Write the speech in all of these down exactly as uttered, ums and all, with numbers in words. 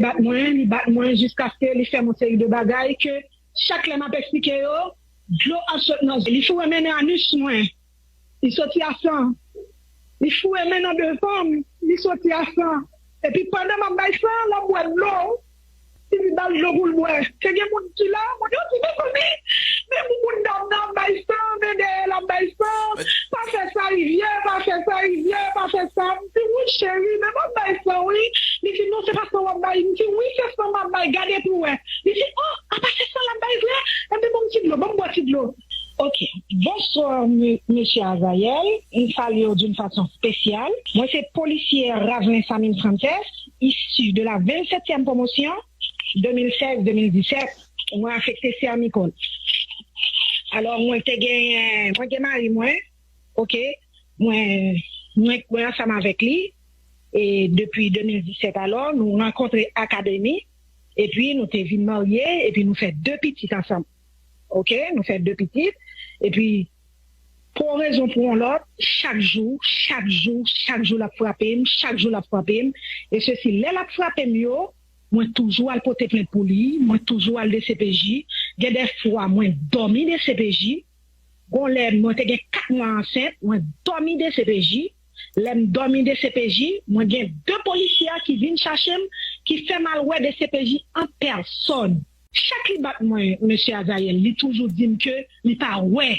bat mwen, li bat mwen jiskaske li fè m yon seri de bagay ke chak lè m ap eksplike yo, dlo ap sot nan zye. Li foure men nan anis mwen, li soti a san. Li foure men nan devan m, li soti a san. Epi pandan m ap bay san, l ap bwè dlo. Li di ba l dlo pou l bwè. Te gen moun ki la, moun yo di, mezanmi, men pou moun dam nan ap bay san, men dèyè l ap bay san. Pa fè sa, Rivyè, pa fè sa, Rivyè, pa fè sa. M di, wi, cheri, men m ap bay san, wi. Li di, non, se pa san w ap bay. M di, wi, se san m ap bay, gade pou w wè. Li di, oh, apa se san l ap bay vre? Ebyen, ban m ti dlo, ban m bwè ti dlo. Ok. Bonsoir, m- Monsieur Azayel. M salye w d'une façon spéciale. Mwen se polisye Ravelin Samin Frances, issu de la vingt-septième promotion, deux mille seize deux mille dix-sept. Mwen afekte Sèmikòn. Alò, mwen te genyen, mwen gen mari mwen, ok? Mwen, mwen, mwen ansanm avèk li, e depi deux mille dix-sept, alò, nou rankontre akademi, epi nou te vin marye, epi nou fè de pitit ansanm. Ok, nou fè de pitit. Epi, pou yon rezon, pou yon lòt, chak jou, chak jou, chak jou, l ap frape m, chak jou, l ap frape m. E sesi, lè l ap frape m yo, mwen toujou al pote plent pou li, mwen toujou al D C P J. Gen de fwa, mwen dòmi D C P J. Gon lè, mwen te gen kat mwa ansent, mwen dòmi D C P J. Lè m dòmi D C P J, mwen gen de polisye a ki vin chache m, ki fè m al wè D C P J an pèsòn. Chak li bat mwen, mesye Azayèl, li toujou di m ke li pa wè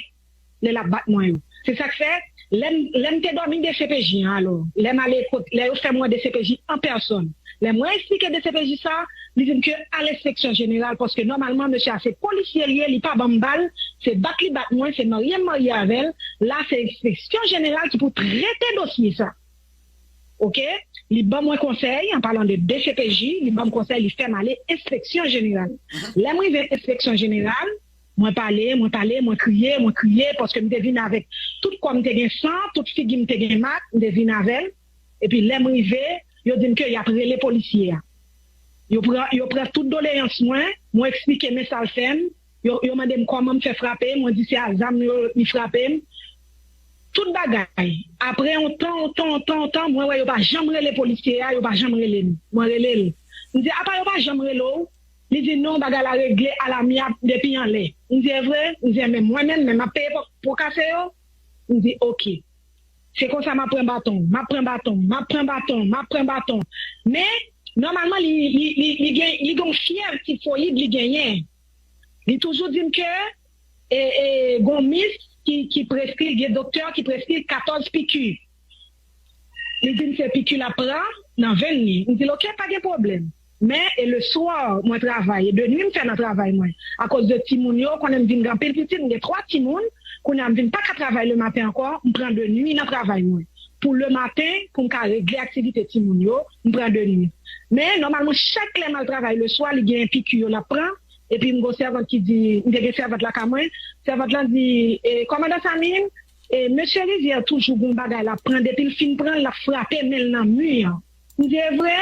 lè l ap bat mwen yo. Se sa k fè, lè m, lè m te dòmi D C P J an, alò, lè m ale kot, lè yo fè m wè D C P J an pèsòn, lè mwen eksplike D C P J sa, li di m ke al enspeksyon jeneral, paske nòmalman, mesye a se polisye l ye, li pa ban m bal, se bat li bat mwen, se marye m marye avè l, la, se enspeksyon jeneral ki pou trete dosye sa. Ok? Li ban mwen konsèy, an palan de D C P J, li ban m konsèy, li fè m ale enspeksyon jeneral. Lè m rive enspeksyon jeneral, mwen pale, mwen pale, mwen kriye, mwen kriye, paske m te vin avèk tout kò m te gen san, tout figi m te gen mak, m te vin avè l. Epi lè m rive, yo di m ke y ap rele polisye a. Yo pran, yo pran tout doleyans mwen, mwen eksplike men sa l fè m, yo, yo mande m kòman m fè frape, mwen di se a zam yo li frape m. Tout bagay. Apre yon tan, yon tan, yon tan, yon tan, mwen wè yo pa janm rele polisye a, yo pa janm rele m. Mwen rele l. M di, apa yo pa janm rele w? Li di, non, bagay la regle alamyab depi anlè. M di, e vre? M di, men mwen menm, men m ap peye po, po kase yo? M di, ok. Se konsa m ap pran baton, m ap pran baton, m ap pran baton, m ap pran baton. Men, nòmalman, li, li, li, li gen, li gen yon fyèv tifoyid li genyen. Li toujou di m ke, e, e, gon mis ki, ki preskri, gen doktè ki preskri katòz piki. Li di m se piki l ap pran nan venn li. M di l, ok, pa gen pwoblèm. Men, e le swa, mwen travay. E de nwi m fè nan travay mwen. Akoz de timoun yo, konnen m vin gen anpil pitit, m gen twa timoun. Kounye a, m vin pa ka travay le maten ankò, m pran de nwi nan travay mwen. Pou le maten, pou m ka regle aktivite timoun yo, m pran de nwi. Men, nòmalman, chak lè m al travay le swa, li gen piki yo l ap pran. Epi m gon sèvant ki di, m te gen sèvant lakay mwen, sèvant lan di, e, kòmandan Samin, e, mesye Rivyè toujou gon bagay l ap pran, depi l fin pran l, l ap frape men l nan mi an. M di, e vre?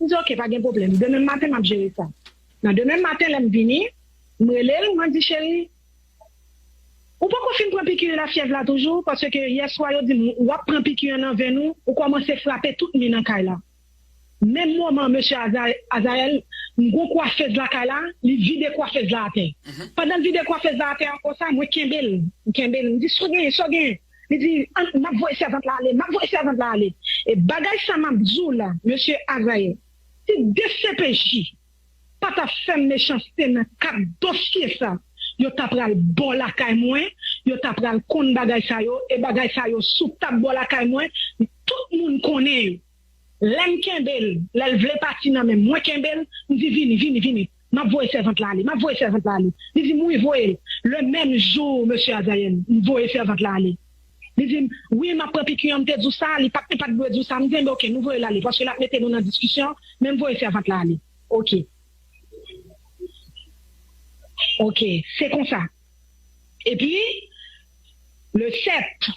M di, ok, pa gen pwoblèm. Demen maten, m ap jere sa. Nan demen maten, lè m vini, m rele l, mwen di, cheri, ou poko fin pran piki lafyèv la toujou? Paske yè swa, yo di m, w ap pran piki an nan venn ou, ou kòmanse frape tout mi nan kay la. Menm moman, mesye Aza-, Azayèl, m gon kwafez lakay la, li vide kwafez la atè. Pandan l vide kwafez la atè an konsa, mwen kenbe l. M kenbe l. M di, sa w genyen, sa w genyen? Li di, an, m ap voye sèvant la ale, m ap voye sèvant la ale. E bagay sa m ap di w la, mesye Azayèl, si D C P J pa t ap fè m mechanste nan kad dosye sa, yo ta pral bò lakay mwen, yo ta pral konn bagay sa yo, e bagay sa yo sou tab bò lakay mwen, tout moun konnen yo. Lè m kenbe l, lè l vle pati nan men m, mwen kenbe l, m di, vini, vini, vini. M ap voye sèvant la ale, m ap voye sèvant la ale. Li di m, wi, voye l. Le menm jou, mesye Azayèl, m voye sèvant la ale. Li di m, wi, m ap pran piki an, m te di w sa, li pa t, li pa t dwe di w sa. M di, enben, ok, nou voye l ale, paske l ap mete nou nan diskisyon, men m voye sèvant la ale. Ok. Ok, se konsa. Epi, le sèt,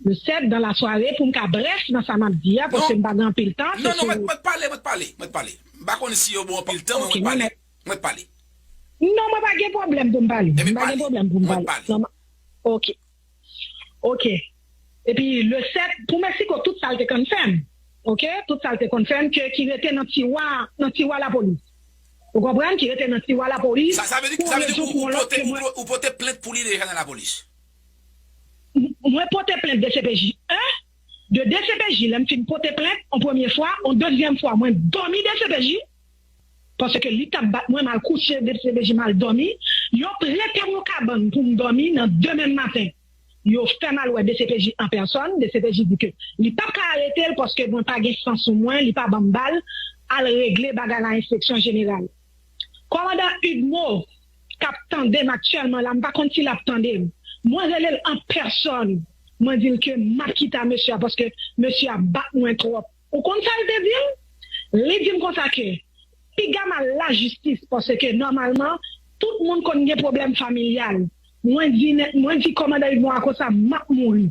le sèt, dans la soirée, pou m ka brèf nan sa m ap di a, paske m pa gen anpil tan, se sou... Non, non, mwen, mwen t pale, mwen t pale, mwen t pale. M pa konn si yo ba w anpil tan, men mwen t pale. Mwen t pale. Non, mwen pa gen pwoblèm pou m pale. M pa gen pwoblèm pou m pale. Non, ok. Ok. Epi, le sèt, pou m eksplike w tout sa l te konn fè m. oke, tout sa l te konn fè m, ke ki rete nan tiwa, nan tiwa lapolis. Ou konprann? Ki rete nan tiwa lapolis. Sa, sa vle di, sa vle di ou, ou pote, ou, ou pote plent pou li deja nan lapolis? Mwen pote plent D C P J en, de D C P J, lè m fin pote plent, yon premye fwa, yon dezyèm fwa, mwen dòmi D C P J, paske li t ap bat mwen, m al kouche D C P J, m al dòmi. Yo prete m yon kabann pou m dòmi nan demen maten. Yo fè m al wè D C P J an pèsòn. D C P J di ke li p ap ka arete l paske mwen pa gen san sou mwen, li pa ban m bal, al regle bagay la enspeksyon jeneral. Kòmandan Udmo k ap tande m aktyèlman la, m pa konn si l ap tande m. Mwen rele l an pèsòn. Mwen di l ke m ap kite a mesye a paske mesye a bat mwen twòp. Ou konn sa l te di m? Li di m konsa ke piga m al lajistis paske nòmalman tout moun konn gen pwoblèm familyal. Mwen di nèt, mwen di kòmandan Udmo a konsa m ap mouri.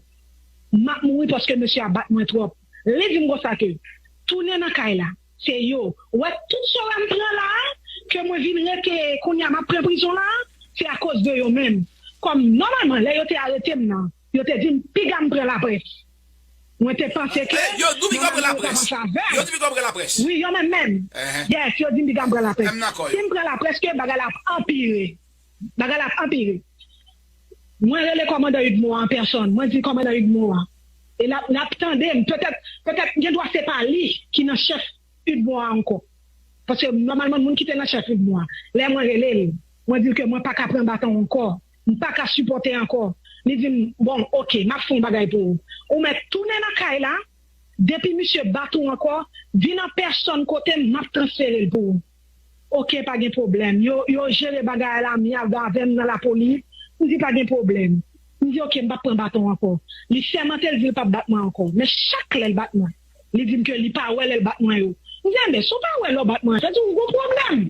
M ap mouri paske mesye a bat mwen twòp. Li di m konsa ke tounen nan kay la. Se yo. Ou wè tout sa w wè m pran la a, ke mwen vin rete kounye a m ap pran prizon la a, se akoz de yo menm. Kòm nòmalman, lè yo te arete m nan, yo te di m piga m pran laprès. Mwen te panse ke Eh, yo di w piga w pran laprès. Yo di w piga w pran laprès. Wi, yo menm menm. Ehe. Yes, yo di m piga m pran laprès. M dakò, yo. Si m pran laprès, ke bagay la ap anpire. Bagay la ap anpire. Mwen rele kòmandan Udmo an pèsòn. Mwen di kòmandan Udmo a. E l ap, l ap tande m. Petèt, petèt, gen dwa se pa li ki nan chèf Udmo a ankò. Paske nòmalman, moun ki te nan chèf Udmo a. Lè mwen rele l, mwen di l ke mwen pa ka pran baton ankò. M pa ka sipòte ankò. Li di m, bon, oke, m ap fè yon bagay pou ou. Ou mèt tounen nan kay la, depi misye bat ou ankò, vin an pèsòn kote m, m ap transfere l pou ou. Oke, pa gen pwoblèm. Yo, yo jere bagay la amyab avè m nan lapolis. M di pa gen pwoblèm. M di oke, m p ap pran baton ankò. Li sèmante l di l p ap bat mwen ankò. Men chak lè l bat mwen, li di m ke li pa wè lè l bat mwen yo. M di enben, si w pa wè lè w bat mwen, sa di w gon pwoblèm.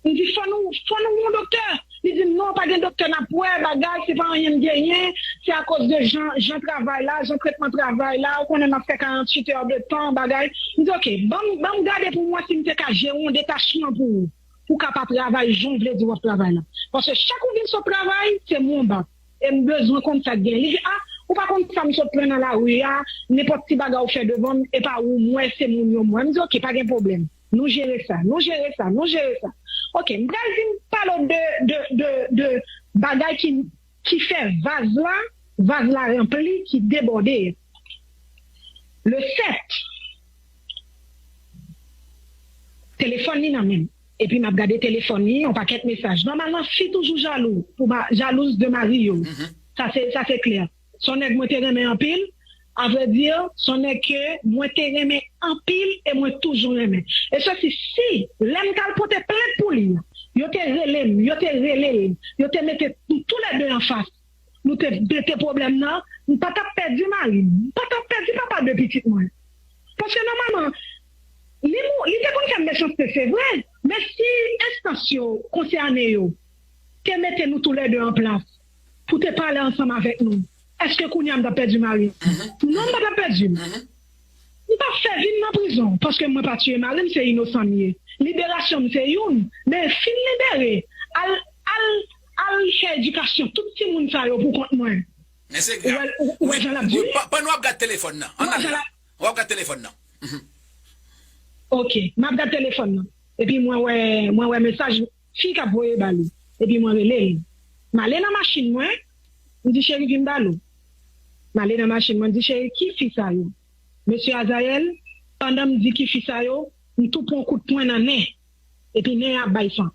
M di fò nou, fò nou wè yon doktè. Li di m non, pa gen doktè n ap wè, bagay, se pa anyen m genyen, se akoz de jan, jan travay la, jan tretman travay la, ou konnen m ap fè karanntuit è de tan, bagay. M di oke, ban m, ban m gade pou m wè si m te ka jere yon detachman pou ou, pou w ka pa travay jan w vle di w ap travay la. Paske chak ou vin sot travay, se mwen w bat. E m bezwen konn sa k gen. Li di, a, ou pa konn sa m sot pran nan lari a, nenpòt ti bagay ou fè devan m, e pa ou m wè, se moun yo m wè. M di oke, pa gen pwoblèm. Nou jere sa, nou jere sa, nou jere sa. Oke, m pral vin pale w de, de, de, de bagay ki, ki fè vaz la, vaz la ranpli, ki debòde. Le sèt, telefòn li nan men m. Epi m ap gade telefòn li, yon pakèt mesaj. Nòmalman, fi toujou jalou, pou ma, jalouz de mari yo. Sa se, sa se klè. Se yon nèg mwen te renmen anpil. A vrè di, se yon nèg ke mwen te renmen anpil e mwen toujou renmen. E sèsi si, lè m t al pote plent pou li, yo te rele m, yo te rele l, yo te mete nou toulède anfas. Nou te mete pwoblèm nan, m pa t ap pèdi mari m, m pa t ap pèdi papa de pitit mwen. Paske nòmalman, li mou, li te konn fè m mechanste, se vre, men si enstans yo konsène yo te mete nou toulède an plas pou te pale ansanm avèk nou, èske kounye a m t ap pèdi mari m? Non, m pa t ap pèdi l. M p ap fè vi m nan prizon, paske mwen pa tiye mari m, se inosan m ye. Liberasyon m se youn, men fin libere, al, al, al fè edikasyon tout timoun sa yo pou kont mwen. Men se grav. Ou wè, ou, ou wè jan l ap di? Pandan w ap gad telefòn nan, ann ale la. W ap gad telefòn nan. Ok, m ap gad telefòn nan. Epi mwen wè, mwen wè mesaj fi k ap voye ba li. Epi mwen rele l. M ale nan machin mwen, m di cheri vin ba l ou. M ale nan machin mwen, m di cheri ki fi sa yo? Mesye Azayèl, pandan m di ki fi sa yo, m tou pran kout pwen nan nen. Epi nen an ap bay san.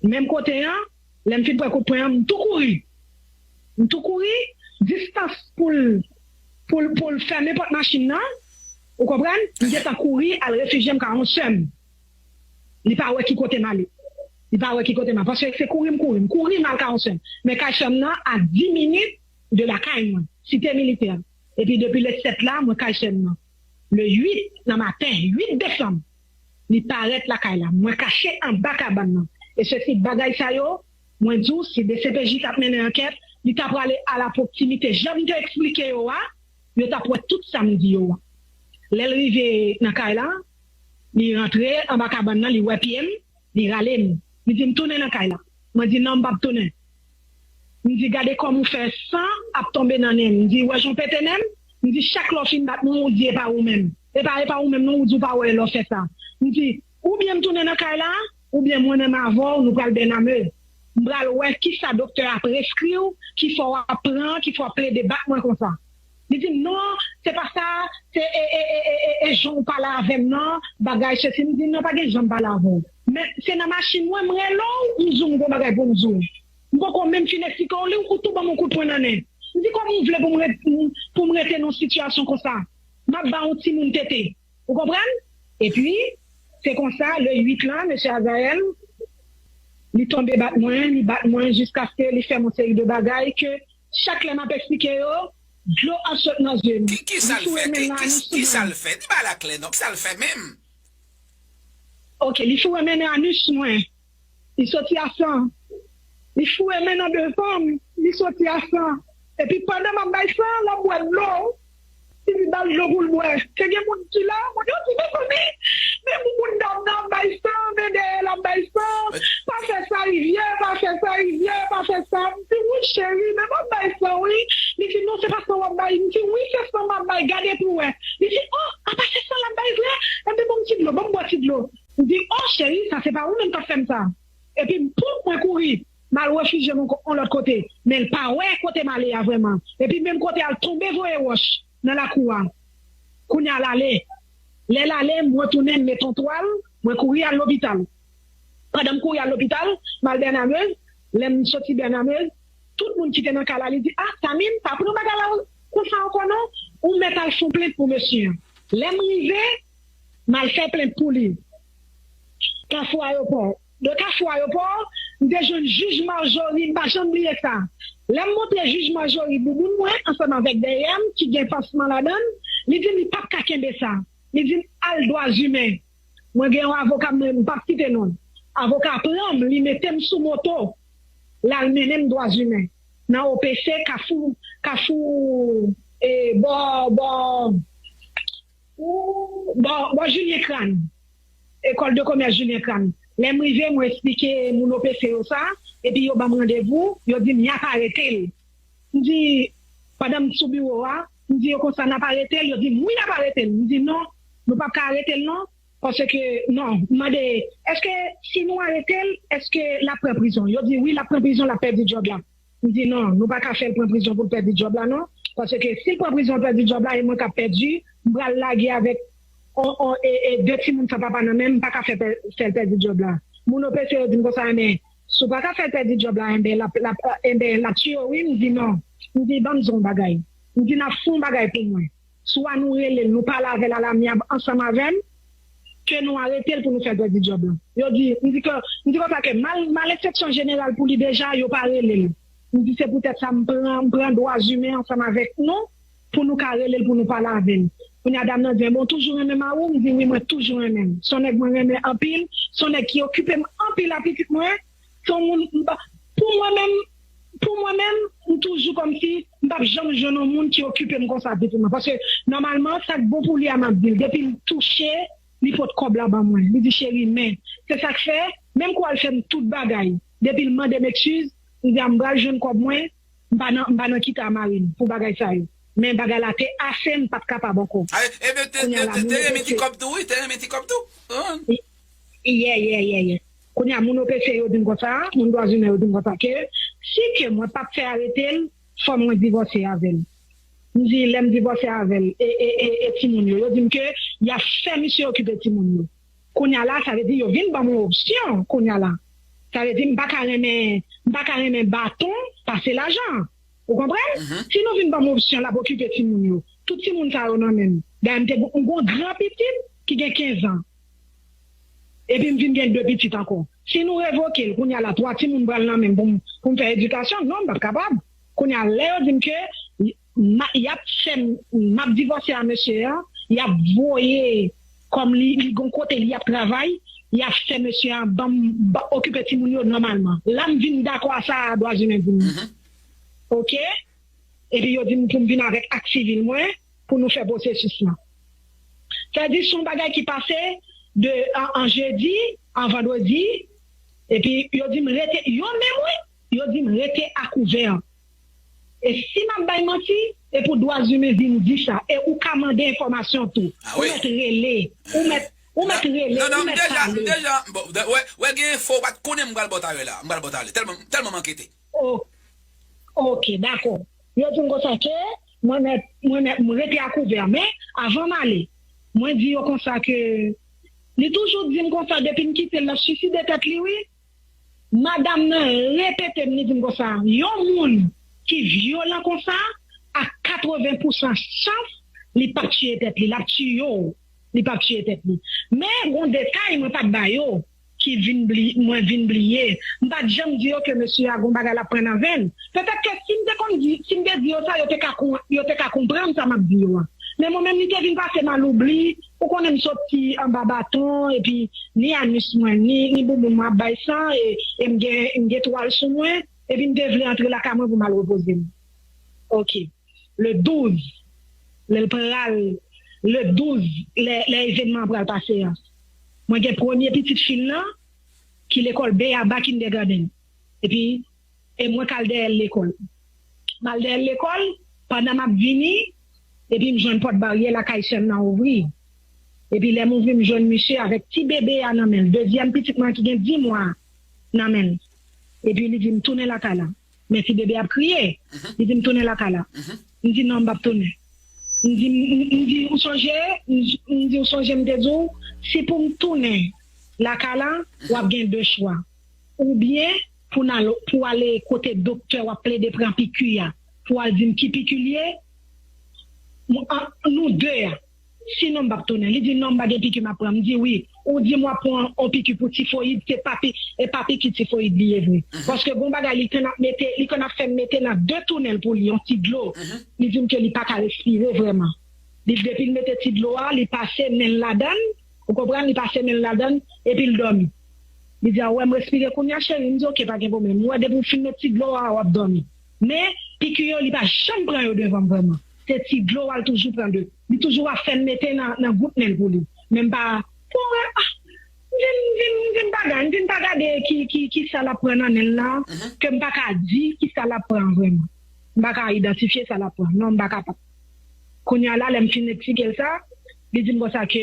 Menm kote an, lè m fin pran kout pwen an, m tou kouri. M tou kouri, distans pou l, pou l, pou l fèmen pòt machin nan, ou konprann? M gentan kouri al refijye m kay yon sè m. Li pa wè ki kote m ale. Li pa wè ki kote m ale. Paske se kouri m kouri. M kouri m al kay yon sè m. Men kay sè m nan a dis minit de lakay mwen. Site Militè. Epi depi le sèt la, mwen kay sè m nan. Le uit nan maten, uit desanm, li parèt lakay la. Mwen kache anba kabann nan. E se ti bagay sa yo, mwen di w, si D C P J t ap mennen ankèt, li ta prale a la pwoktimite. Jan m te eksplike yo a, yo t ap wè tout sa m di yo a. Lè l rive nan kay la, li rantre anba kabann nan, li wè pye m, li rale m. Li di m tounen nan kay la. Mwen di non, m p ap tounen. M di gade kòman w fè san ap tonbe nan nen m. M di wè jan w pete nen m? M di chak lè w fin bat mwen, ou di e pa ou menm. E pa, e pa ou menm non, ou di w pa wè lè w fè sa. M di, oubyen m tounen nan kay la, oubyen mwen menm avè w, nou pral bèname. M pral wè kisa doktè a preskri w, kisa w ap pran, kisa w ap plede bat mwen konsa. Li di m, non, se pa sa, se e, e, e, e, e, e jan w pale avè m nan, bagay sesi. M di, non, pa gen jan m pale avè w. Men se nan machin mwen, m rele w, m di w m gon bagay pou m di w. M poko menm fin eksplike w li, ou tou ban m yon kout pwen nan nen. M di, kòman w vle pou m ret-, pou m rete nan yon sitiyasyon konsa? M ap ba yon timoun tete. Ou konprann? Epi, se konsa, le uit lan, mesye Azayèl, li tonbe bat mwen, li bat mwen jiskaske li fè m yon seri de bagay ke chak lè m ap eksplike yo, dlo ap sot nan zye m. Ki, ki sa l fè? Ki, ki, ki sa l fè? Di bagay la klè non. Ki sa l fè menm? Ok, li foure men nan anis mwen. Li soti a san. Li foure men nan devan m. Li soti a san. Epi pandan m ap bay san, l ap bwè dlo. Li di ba l dlo pou l bwè. Te gen moun ki la, moun yo di, mezanmi, men pou moun dam nan ap bay san, men dèyè l ap bay san. Pa fè sa, Rivyè, pa fè sa, Rivyè, pa fè sa. M di, wi, cheri, men m ap bay san, wi. Li di, non, se pa san w ap bay. M di, wi, se san m ap bay, gade pou w wè. Li di, oh, apa se san l ap bay vre? Enben, ban m ti dlo, ban m bwè ti dlo. M di, oh, cheri, sa se pa ou menm k ap fè m sa. Epi, pouf, mwen kouri. M al refijye m yon ko-, yon lòt kote. Men l pa wè kote m ale a vrèman. Epi menm kote a l tonbe voye wòch nan lakou a. Kounye a l ale. Lè l ale, m retounen, m met yon twal, mwen kouri al lopital. Pandan m kouri al lopital, m al Bènamez. Lè m soti Bènamez, tout moun ki te nan kay la, li di, ah, Samin, pa pran bagay la konsa ankò non, ou mèt al fè yon plent pou mesye a. Lè m rive, m al fè plent pou li. Kafou Ayopò. De Kafou Ayopò, m te jwenn jij Marjorie, m pa janm bliye sa. Lè m montre jij Marjorie bouboun mwen ansanm avèk dèyè m ki gen pansman ladan l, li di m li p ap ka kenbe sa. Li di m al dwa imen. Mwen gen yon avoka m, m p ap site non l. Avoka a pran m, li mete m sou moto, l al mennen m dwa imen. Nan O P C, Kafou, Kafou, e, bò, bò, bò, bò Julien Crane. École de commerce Julien Crane. Lè m rive, mwen eksplike moun O P C yo sa, epi yo ban m randevou, yo di m y ap arete l. M di, pandan m sou biwo a, m di yo konsa n ap arete l, yo di m wi n ap arete l. M di non, nou p ap ka arete l non, paske non, m mande, èske si nou arete l, èske l ap pran prizon? Yo di wi, l ap pran prizon, l ap pèdi djòb la. M di non, nou pa ka fè l pran prizon pou l pèdi djòb la non. Paske si l pran prizon, l pèdi djòb la, e mwen k ap pèdi, m pral lage avèk on, on, e, e de timoun san papa nan men m, m pa ka fè, fè l pèdi djòb la. Moun O P C yo di m konsa, men si w pa ka fè l pèdi djòb la, enben l ap, l ap, enben l ap tiye w wi. M di non. M di ban m di w yon bagay. M di n ap fè yon bagay pou mwen. Swa nou rele l, nou pale avè l alamyab ansanm avè m, ke nou arete l pou nou fè l pèdi djòb la. Yo di, m di ke, m di konsa ke mal, malefeksyon jeneral pou li deja, yo pa rele l. M di se poutèt sa m pran, m pran dwa imen ansanm avèk nou, pou nou ka rele l, pou nou pale avè l. Kounye a dam nan di m, bon, toujou renmen mari w? M di wi, mwen toujou renmen l. Se yon nèg mwen renmen anpil, se yon nèg ki okipe m anpil a pitit mwen, se yon moun, m pa, pou mwen menm, pou mwen menm, m toujou kòmsi m p ap janm jwenn yon moun ki okipe m konsa pitit mwen. Paske nòmalman, sa k bon pou li a m ap di l. Depi l touche, li pot kòb la ban mwen. Li di, cheri, men, se sa k fè, menm kou al fè m tout bagay, depi l mande m eskiz, m di a m pral jwenn kòb mwen, m pa nan, m pa nan kite a mari m pou bagay sa yo. Men bagay la te ase, m pa t kapab ankò. Kounye a la, moun yo te, te renmen ti kòb tou, wi, te renmen ti kòb tou. Yè, yè, yè, yè. Kounye a, moun O P C yo di m konsa, moun dwa imen yo di m konsa ke si ke mwen p ap fè arete l, fò mwen divòse avè l. M di, lè m divòse avè l, e, e, e, e timoun yo, yo di m ke y ap fè misye okipe timoun yo. Kounye a la, sa vle di yo vin ban m yon opsyon kounye a la. Sa vle di m pa ka renmen, m pa ka renmen baton pase lajan. Ou konprann? Si nou vin ban m opsyon l ap okipe timoun yo, tout timoun sa yo nan men m. Dayè m te gon, m gon gran pitit ki gen kenz an. Epi m vin gen de pitit ankò. Si nou revoke l, kounye a la, twa timoun pral nan men m pou m, pou m fè edikasyon, non, m p ap kapab. Kounye a, lè yo di m ke m a, y ap fè m, m ap divòse a mesye a, y ap voye kòm li, li gon kote li ap travay, y ap fè mesye a ban m, ba, okipe timoun yo nòmalman. La m vin dakò a sa dwa imen di m. Oke? Epi yo di m pou m vin avèk ak sivil mwen pou nou fè pwosesis lan. Sa di se yon bagay ki pase de an, an jedi, an vandredi, epi yo di m rete, yo menm wi, yo di m rete a kouvè. E si m ap bay manti, e pou dwa imen vin di sa. E ou ka mande enfòmasyon tou. Ou mèt rele. Ou mèt, ou mèt rele, ou mèt pale. Deja, bon, wè, wè gen enfo, ou pa t konnen m pral ba w talè la. M pral ba w talè. Tèlman, tèlman m ankete. Ok, dakò. Yo di m konsa ke mwen mèt, mwen mèt, m rete a kouvè. Men, avan m ale, mwen di yo konsa ke li toujou di m konsa, depi m kite l, l ap swiside tèt li, wi. Madanm nan repete m, li di m konsa, yon moun ki vyolan konsa, a katreven pousan chans, li p ap tiye tèt li, l ap tiye w, li p ap tiye tèt li. Men, gon detay mwen pa t ba yo, ki vin bli, mwen vin bliye. M pa t janm di yo ke mesye a gon bagay l ap pran nan venn. Petèt ke si m te konn di, si m te di yo sa, yo te ka kon, yo te ka konprann sa m ap di yo a. Men mwen menm, li te vin pase m a loubli. Ou konnen m soti anba baton, epi ni anis mwen, ni, ni bouboun mwen ap bay san, e, e m gen, m gen twal sou mwen, epi m te vle antre lakay mwen pou m al repoze m. Ok. Le douz, lè l pral, le douz, lè, lè evènman an pral pase a. Mwen gen premye pitit fi m nan, ki lekòl Beyaba Kindergarten. Epi, e mwen k al dèyè l lekòl. M al dèyè l lekòl, pandan m ap vini, epi m jwenn pòt baryè lakay sè m nan ouvri. Epi lè m ouvri, m jwenn misye avèk ti bebe a nan men l. Dezyèm pitit mwen ki gen dis mwa nan men l. Epi li di m, "Tounen lakay la." Men ti bebe ap kriye. Li di m, "Tounen lakay la." M di, "Non, m p ap tounen." M di, m, m, m di, "Ou sonje?" M, m di, "Ou sonje m te di w, si pou m tounen lakay la, w ap gen de chwa. Oubyen pou n al, pou w ale kote doktè w ap plede pran piki a, pou w al di m ki piki l ye, m, an, nou de a." Sinon, m p ap tounen. Li di, "Non, m pa gen piki m ap pran." M di, "Wi, ou di m w ap pran yon piki pou tifoyid, se pa pi, e pa piki tifoyid li ye vre." Paske gon bagay li konn ap mete, li konn ap fè m mete nan de tounèl pou li, yon ti dlo. Li di m ke li pa ka respire vrèman. Li, depi l mete ti dlo a, li pase men l ladan l, ou konprann, li pase men l ladan l, epi l dòmi. Li di, "A, ou wè m respire kounye a, cheri?" M di, "Ok, pa gen pwoblèm. Ou wè, depi w fin met ti dlo a, w ap dòmi." Men, piki yo, li pa janm pran yo devan m vrèman. Se ti dlo a, l toujou pran de. Li toujou ap fè m mete nan, nan gout nen l pou li. Men m pa, pou wè, ah, m vin, m vin, m vin pa gade, m vin pa gade ki, ki, ki sa l ap pran nan nen l la, ke m pa ka di ki sa l ap pran vrèman. M pa ka idantifye sa l ap pran. Non, m pa kapab. Kounye a la, lè m fin eksplike l sa, li di m konsa ke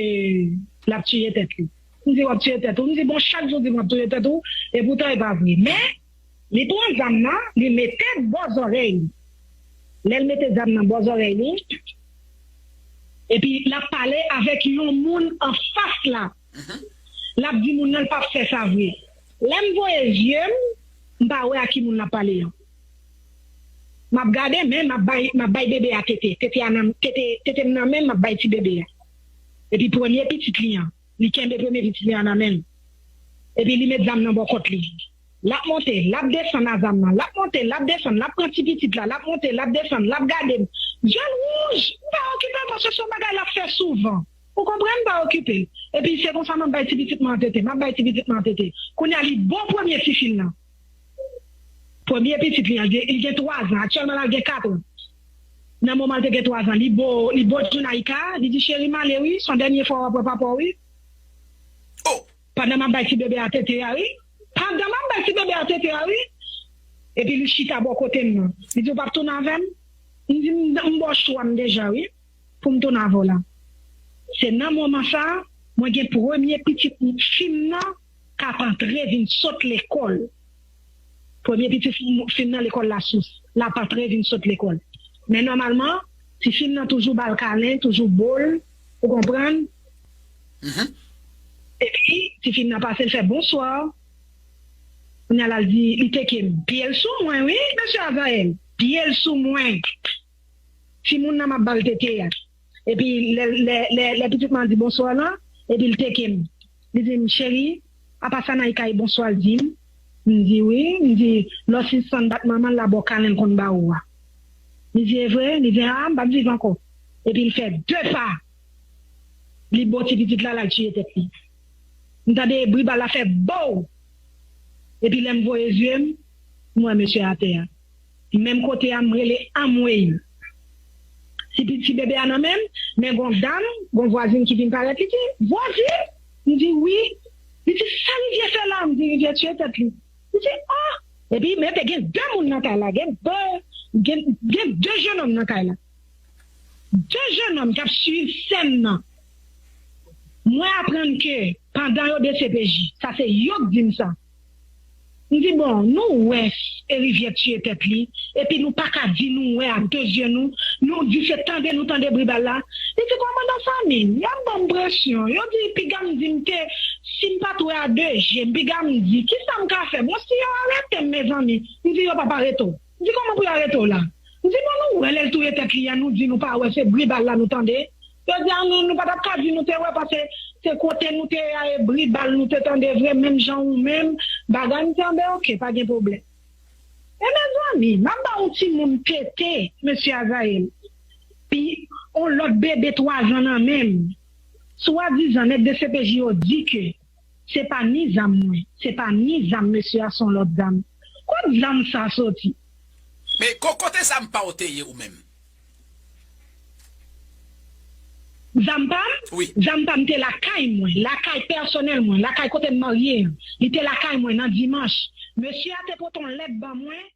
l ap tiye tèt li. M di, "W ap tiye tèt ou?" M di, "Bon, chak jou w di m w ap tiye tèt ou, epoutan e pa vre." Men, li pran zam nan, li mete bò zòrèy li. Lè l mete zam nan bò zòrèy li, epi l ap pale avèk yon moun anfas la. L ap di moun nan l p ap fè sa vre. Lè m voye zye m, m pa wè a ki moun l ap pale an. M ap gade, men m ap bay, m ap bay bebe a tete. Tete a nan, tete, tete m nan men m, m ap bay ti bebe a. Epi premye pitit li an, li kenbe premye pitit li an nan men l. Epi li met zam nan bò kont li. L ap monte, l ap desann a zam nan. L ap monte, l ap desann, l ap pran ti pitit la, l ap monte, l ap desann, l ap gade m. Zye l wouj, m pa okipe l paske se yon bagay l ap fè souvan. Ou konprann, m pa okipe l. Epi se konsa m ap bay ti pitit mwen an tete, m ap bay ti pitit mwen an tete. Kounye a li bo premye tifi l nan. Premye pitit li an, li gen, li gen twa zan, aktyèlman la l gen kat an. Nan moman l te gen twa zan, li bo, li bo Junaïka, li di, "Cheri, m ale wi, se yon dènye fwa w ap wè papa w wi." Pandan m ap bay ti bebe a tete a wi. Pandan m ap bay ti bebe a tete a wi. Epi li chita bò kote m nan. Li di, "Ou p ap tounen avè m?" M di, "M, m ba w chwa m deja wi, pou m tounen avè w la." Se nan moman sa a, mwen gen premye pitit fi m nan k ap antre vin sot lekòl. Premye pitit fi m nan lekòl Lasous, l ap antre vin sot lekòl. Men nòmalman, tifi m nan toujou ba l kalen, toujou bo l, ou konprann? Epi, tifi m nan pase, l fè bonswa. Kounye a la, l di, li teke m. Pye l sou mwen, wi, mesye Azayèl. Pye l sou mwen. Timoun nan m ap ba l tete a. Epi lè, lè, lè, lè pitit mwen an di bonswa lan, epi l teke m. Li di m, "Cheri, apa sa Naïka e bonswa l di m?" M di, "Wi." M di, "Lè w sispann bat manman l la, ba w kalen l konn ba ou a." Li di, "E vre?" Li di, "A, m p ap viv ankò." Epi l fè de pa. Li bo ti pitit la, l al tiye tèt li. M tande bri bal la fè bow. Epi lè m voye zye m, m wè mesye atè a. Menm kote a, m rele anmwey. Ti, ti bebe a nan men m, men gon dam, gon vwazin ki vin parèt, li di, "Vwazin?" M di, "Wi." Li di, "Sa Rivyè fè la?" M di, "Rivyè tiye tèt li." Li di, "Ah!" Epi, men te gen de moun nan kay la, gen de, Gen, gen de jennonm nan kay la. De jennonm k ap swiv sèn nan. Mwen aprann ke pandan yo D C P J, sa se yo k di m sa. M di, bon, nou wè Erivyè tiye tèt li, epi nou pa ka di nou wè ak de zye nou, nou di se tande nou tande bri bal la. Li di, kòmandan Samy, y ap ban m presyon. Yo di, piga m di m te, si m pa t wè a de je m, piga m di, kisa m ka fè? Bon, si yo arete m, mezanmi, m di, yo p ap arete w. M di, kòman pou yo arete w la? M di, bon, nou wè lè l touye tèt li a, nou di nou pa wè, se bri bal la nou tande. Yo di, a, nou, nou pa t ap ka di nou te wè, paske se kote nou te ye a, e bri bal nou te tande vre, menm jan ou menm, bagay. M di, anben, oke, pa gen pwoblèm. E mezanmi, m ap ba yon timoun tete, mesye Azayèl. Pi, yon lòt bebe twa zan nan men m. Swadizan, nèg D C P J yo di ke se pa ni zam mwen, se pa ni zam mesye a, se yon lòt zam. Kot zam sa soti? Men ko-, kote zam pa w te ye ou menm? Zam pa m? Wi. Zam pa m te lakay mwen, lakay pèsonèl mwen, lakay kote m marye an. Li te lakay mwen nan dimanch. Mesye a te pote yon lèt ban mwen.